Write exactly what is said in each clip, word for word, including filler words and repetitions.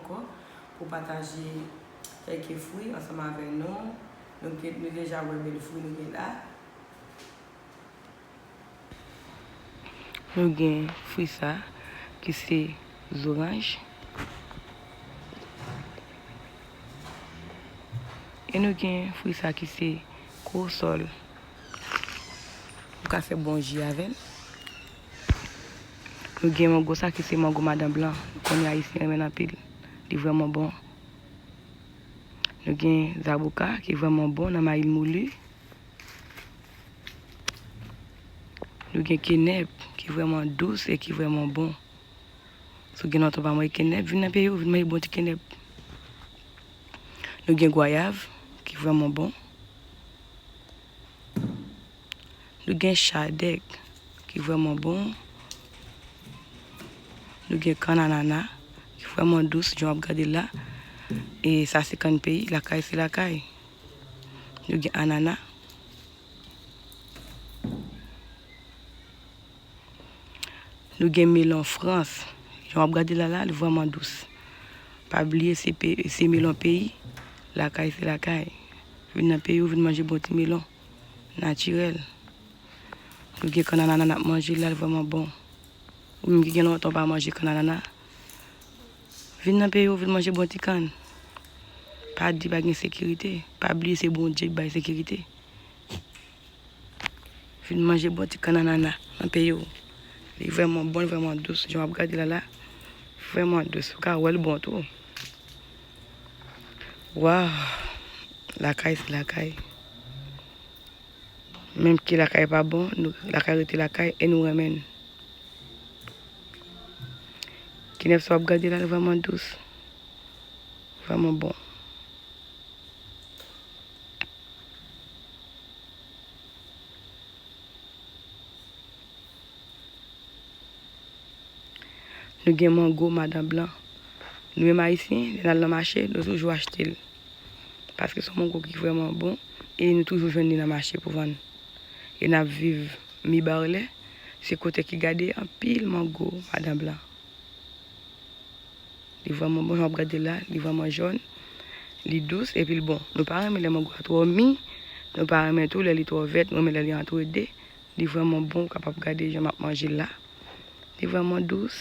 ankò pou pataje kèlke fwi ansanm avè nou. Nou gen, nou deja wè bèl fwi nou gen la. Nou gen fwi sa ki se zoranj. E nou gen fwi sa ki se kowosòl. Ou ka fè bon ji avè l. Nou gen mango sa ki se mango madan blan. Nou konnen Ayisyen renmen l anpil. Li vrèman bon. Nou gen zaboka ki vrèman bon nan mayi l mouli. Nou gen kenèp ki vrèman dous e ki vrèman bon. Si w gen lontan w pa manje kenèp, vin nan peyi w, vin manje bon ti kenèp. Nou gen gwayav ki vrèman bon. Nou gen chadèk ki vrèman bon. Nou gen kann anana ki vrèman dous, jan w ap gade l la. E sa se kann peyi, lakay se lakay. Nou gen anana. Nou gen melon Frans. Jan w ap gade l la, la, li vrèman dous. Pa bliye, se pe-, se melon peyi. Lakay, se lakay. Vin nan peyi w, vin manje bon ti melon. Natirèl. Nou gen kann anana n ap manje la, li vrèman bon. Ou menm ki gen lontan w pa manje kann anana, vin nan peyi w, vin manje bon ti kann. Pa di pa gen sekirite. Pa bliye, se Bondye ki bay sekirite. Vin manje bon ti kann anana nan peyi w. Li vrèman bon, li vrèman dous. Jan w ap gade l la, la, vrèman dous. Ou ka wè l bon tou. Waw! Lakay se lakay. Menm ke lakay pa bon, nou, lakay rete lakay e nou renmen l. Kenèp sa w ap gade la, li vrèman dous. Vrèman bon. Nou gen mango madan blan. Nou menm Ayisyen, lè n al nan mache, nou toujou achte l. Paske se yon mango ki vrèman bon e nou toujou jwenn li nan mache pou vann. E n ap viv Mibalè, se kote ki gade anpil mango madan blan. Li vrèman bon, jan w ap gade l la, li vrèman jòn, li dous, epi l bon. Nou pa renmen lè mango a twò mi, nou pa renmen tou lè li twò vèt, nou renmen lè li antrede. Li vrèman bon, ou kapab gade jan m ap manje l la. Li vrèman dous.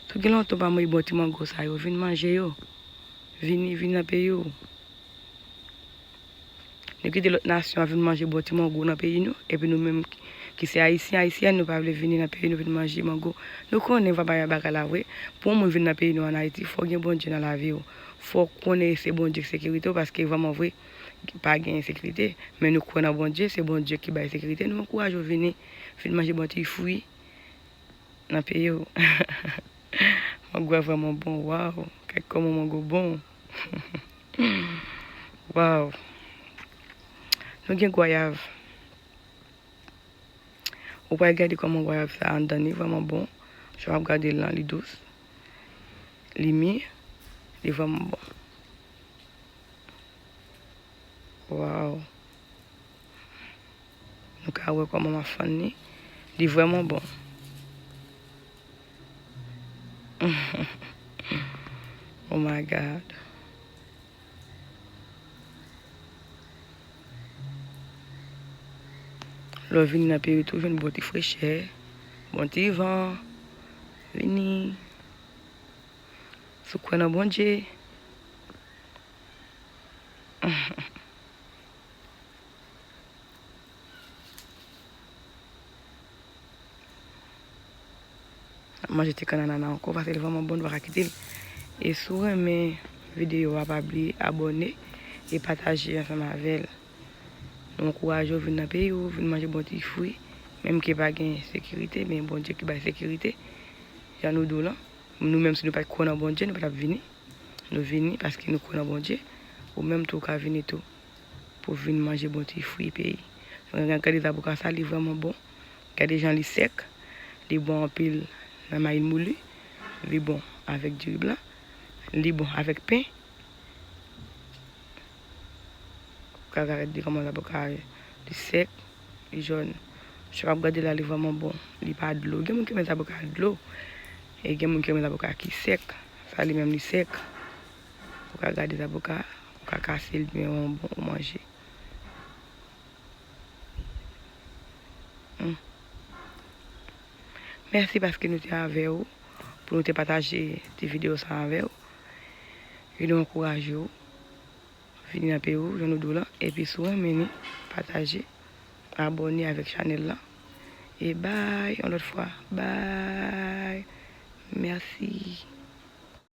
Si w gen lontan w pa manje bon ti mango sa yo, vin manje yo. Vini, vin nan peyi w. Nou kite lòt nasyon an vin manje bon ti mango nan peyi nou, epi nou menm ki se Ayisyen, Ayisyèn, nou pa vle vini nan peyi nou vin manje mango. Nou konnen va bagay, bagay la vre. Pou yon moun vin nan peyi nou ann Ayiti, fò w gen Bondye nan lavi w. Fò w konnen se Bondye ki sekirite w, paske vrèman vre, pa gen ensekirite. Men nou kwè nan Bondye, se Bondye ki bay sekirite. Nou ankouraje w vini, vin manje bon ti fwi nan peyi w. Mango a vrèman bon, waw. Gad kòman mango bon. Waw. Nou gen gwayav. Ou pral gade kòman gwayav sa anndan li vrèman bon. Jan w ap gade l lan, li dous. Li mi. Li vrèman bon. Waw. Nou ka wè kòman m ap fann li. Li vrèman bon. Oh my God. Lè w vini nan peyi w tou, jwenn bon ti frechè, bon ti van. Vini. Si w kwè nan Bondye. N ap manje ti kann anana ankò, paske li vrèman bon, nou pa ka kite l. E si w renmen videyo a, pa bliye abòne e pataje ansanm avè l. Nou ankouraje w vin nan peyi w, vin manje bon ti fwi, menm ke pa gen sekirite, men Bondye ki bay sekirite. Jan nou di w lan, nou menm si nou pa t kwè nan Bondye, nou pa t ap vini. Nou vini paske nou kwè nan Bondye. Ou menm tou, ou ka vini tou pou vin manje bon ti fwi peyi. Gade zaboka sa, li vrèman bon. Gade jan li sèk. Li bon anpil nan mayi mouli. Li bon avèk diri blan. Li bon avèk pen. Ou ka gade kòman zaboka a ye. Li sèk, li jòn. Jan w ap gade la, li vrèman bon. Li pa dlo. Gen moun ki renmen zaboka dlo. E gen moun ki renmen zaboka ki sèk. Sa li menm li sèk. Ou ka gade zaboka, ou ka kase l, men yon bon ou manje. Hmm. Mèsi paske nou te avè w, pou nou te pataje ti videyo sa avè w. E nou ankouraje w. Vini nan peyi w, jan nou di w lan. Epi si w renmen ni, pataje, abòne avèk chanèl lan. E bay, yon lòt fwa. Bay. Mèsi.